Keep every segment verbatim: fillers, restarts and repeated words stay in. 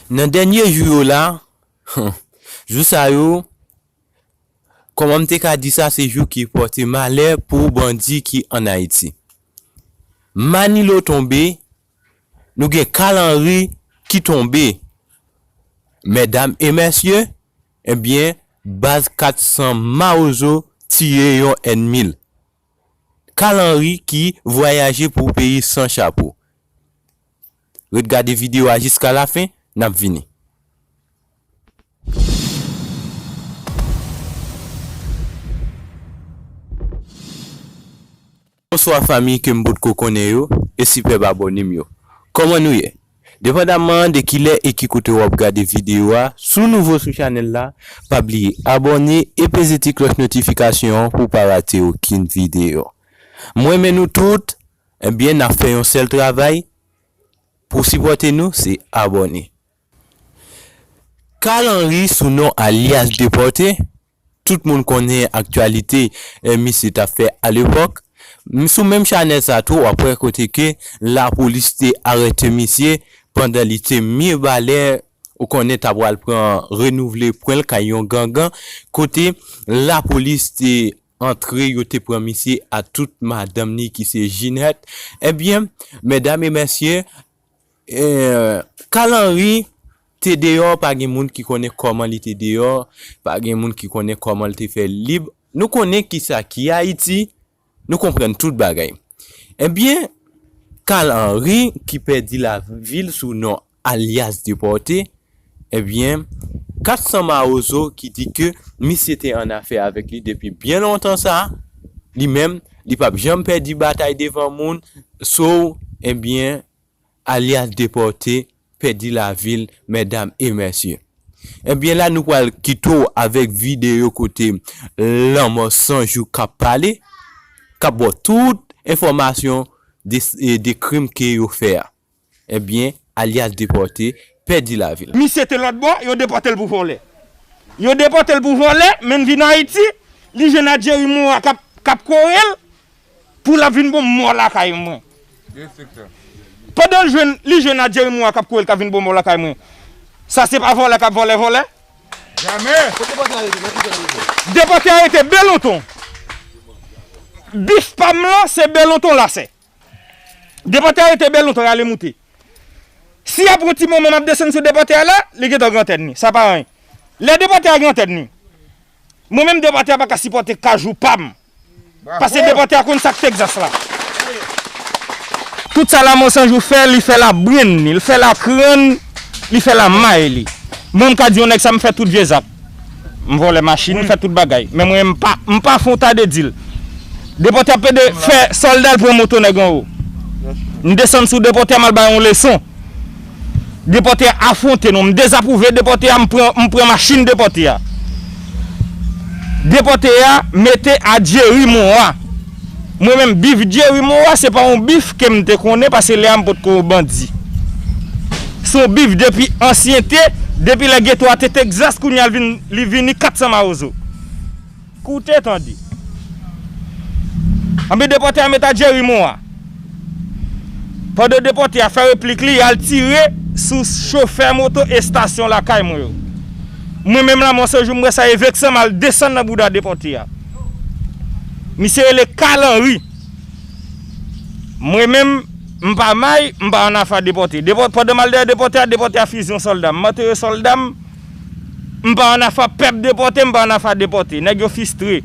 Nan dènye jou yo la, jou sa yo, kòman m te ka di sa, se jou ki pòte malè pou bandi ki ann Ayiti. Manilo tonbe, nou gen Carl Henry ki tonbe. Medam e mesye, ebyen, baz kat san Mawozo tiye yon ènmi l. Carl Henry ki vwayaje pou peyi san chapo. Ret gade videyo a jiska lafen, n ap vini. Bonswa fanmi ke m potko konnen yo, e sipèb abòne m yo. Kòman nou ye? Depandamman de kilè e ki kote w ap gade videyo a, si w nouvo sou chanèl la, pa bliye abòne e peze ti klòch notifikasyon an pou w pa rate okenn videyo. M renmen nou tout, ebyen, n ap fè yon sèl travay, pou sipòte nou, se abòne. Carl Henry sou non alyas Depòte, tout moun konnen aktyalite, eh, misye t ap fè alepòk. M sou menm chanèl sa tou, w ap wè kote ke lapolis te arete misye pandan li te mye balè, ou konnen, t ap pral pran renouvle pwen l kay yon gangan, kote lapolis te antre, yo te pran misye a tout madanm ni ki se Jinèt. Ebyen, medam e mesye, eh, Carl Henry te deyò, pa gen moun ki konnen kòman li te deyò, pa gen moun ki konnen kòman li te fè lib. Nou konnen kisa ki Ayiti, nou konprann tout bagay. Ebyen, Carl Henry ki pèdi lavi l sou non alyas Depòte, ebyen, kat san Mawozo ki di ke misye te ann afè avèk li depi byen lontan sa, li menm, li p ap janm pèdi batay devan moun, so, ebyen, alyas Depòte pèdi lavi l, medam e mesye. Ebyen, la nou pral kite w avèk videyo kote Lanmò San Jou k ap pale, k ap ba w tout enfòmasyon de, de krim ke yo fè a. Ebyen, alyas Depòte pèdi lavi l. Misye te lòt bò, yo depòte l pou vòlè. Yo depòte l pou vòlè, men l vin Ayiti, li jwenn a Jerry Moa k ap, k ap kore l pou l ap vin bon mò lakay mwen. Pandan l jwenn, li jwenn a Jerry Moa k ap kore l k ap vin bon mò lakay mwen. Sa se pa vòlè k ap vòlè vòlè? Jamè! Depòte a rete Belonton. Bif pa m lan, se Belonton Lasè. Depòte a rete Belonton, y ale moute. Si apre yon ti moman m ap desann sou depòte a la, li gentan gen antèn li. Sa pa anyen. Lè depòte a gen antèn li, mwen menm depòte a pa ka sipòte kajou pa m. Paske depòte a konn sa k Tegzas la. Tout sa Lanmò San Jou fè, li fè labrenn li, li fè lakrann, li fè lamay li. Mwen, m ka di yon nèg sa, m fè tout vye zak. M vòlè machin, m fè tout bagay. Men mwen, m pa, m pa fè yon ta de dil. Depòte a pede fè sòlda l pran moto nèg anwo. M desann sou depòte a, m al ba yon leson. Depòte a afwonte nou. M dezapwouve depòte a, m pran, m pran machin depòte a. Depòte a mete a Jerry Moa. Mwen menm, bif Jerry Moa, se pa yon bif ke m te konnen, paske lè a m potko bandi. Se yon bif depi ansyen te, depi lè geto a te Tegzas, kounye a l vin, li vini kat san Mawozo. Koute tande. Anben depòte a met a Jerry Moa. Pandan depòte a fè replik li, y al tire sou chofè moto estasyon lakay mwen yo. Mwen menm Lanmò San Jou, m wè sa e veksan m, al desann nan bouda depòte a. Misye rele Carl Henry. Mwen menm, m pa may, m pa ann afa depòte. Depò-, pandan m al dèyè depòte a, depòte a fize yon sòlda m. M antere sòlda m, m pa ann afa pèp depòte, m pa ann afa depòte. Nèg yo fistre.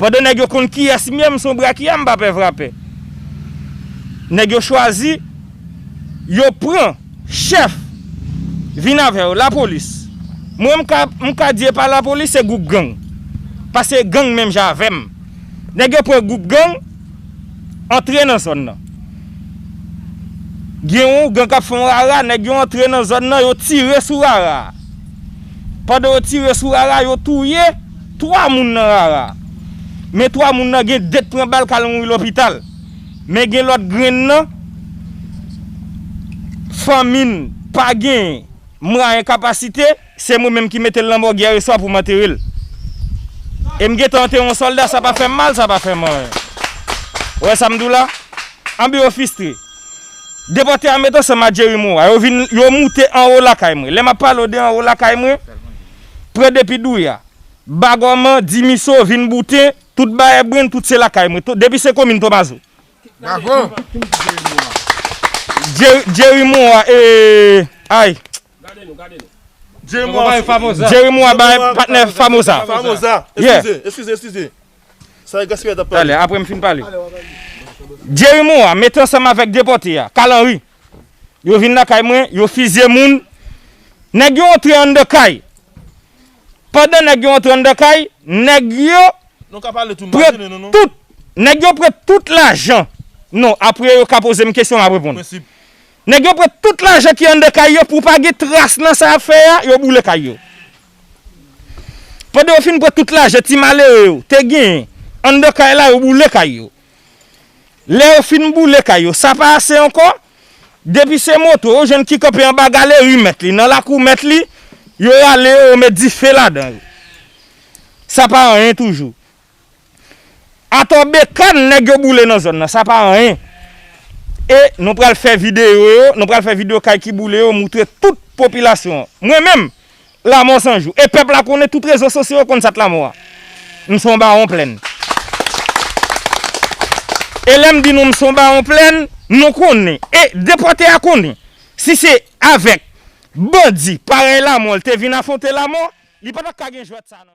Pandan nèg yo konn kiyès m ye, m se yon brakiya, m pa pè vrapè. Nèg yo chwazi, yo pran chèf vin avè yo, lapolis. Mwen, m ka, m ka di e pa lapolis, se gwoup gang. Paske gang menm jan avè m. Nèg yo pran gwoup gang, antre nan zòn nan. Gen yon gang k ap fè yon rara, nèg yo antre nan zòn nan, yo tire sou rara a. Pandan yo tire sou rara a, yo touye twa moun nan rara a. Men twa moun nan gen de t pran bal k al mouri lopital. Men gen lòt grenn nan, fanmi n pa gen mwayen, kapasite, se mwen menm ki mete l nan mòg yè swa pou m antere l. E m gentan antere yon sòlda, sa pa fè m mal, sa pa fè m anyen. Ou wè sa m di w la? Anben yo fistre. Depòte a met ansanm a Jerry Moa. Yo vin, yo moute anwo lakay mwen. Lè m ap pale w de anwo lakay mwen, pran depi Douya, Bagòman, Dimiso, vin Bouten, tout Bayè Brenn, tout se lakay mwen. Tout, depi se komin Tomazo. Bravo! Jerry, Jerry Moa, e, ay. Jerry Moa, Jerry Moa bay patnè Famoza. Famoza. Yeah. Eskize, eskize, eskize. Sa e gaspiyay t ap pale. Talè, apre m fin pale. Jerry Moa, mete ansanm avèk depòte a, Kalanri. Yo vin lakay mwen, yo fizye moun. Nèg yo antre anndan kay. Pandan nèg yo antre anndan kay, nèg yo Nou ka pale tou, pran imajine nou, non? Tout, nèg yo pran tout lajan. Non, apre yo ka poze m kesyon, m ap reponn. Prensip. Nèg yo pran tout lajan ki anndan kay yo pou pa gen tras nan sa y ap fè a, yo boule kay yo. Pandan yo fin pran tout lajan ti malere yo te genyen anndan kay la, yo boule kay yo. Lè yo fin boule kay yo, sa pa ase ankò. Depi se moto, yo jwenn ki kanpe anba galeri mèt li, nan lakou mèt li, yo rale yo, yo met dife ladan yo. Sa pa anyen toujou. Atò Bekann, nèg yo boule nan zòn nan, sa pa anyen. E nou pral fè videyo yo, nou pral fè videyo kay ki boule yo, moutre tout popilasyon an. Mwen menm, Lamò san jou. E pèp la konnen, tout rezo sosyo yo konn sa k Lamò a. M se yon bawon plèn. E lè m di nou m se yon bawon plèn, nou konnen. E depòte a konnen. Si se avèk bandi parèy Lamò l te vin afwonte Lamò, li pa t ap ka gen jwèt sa nan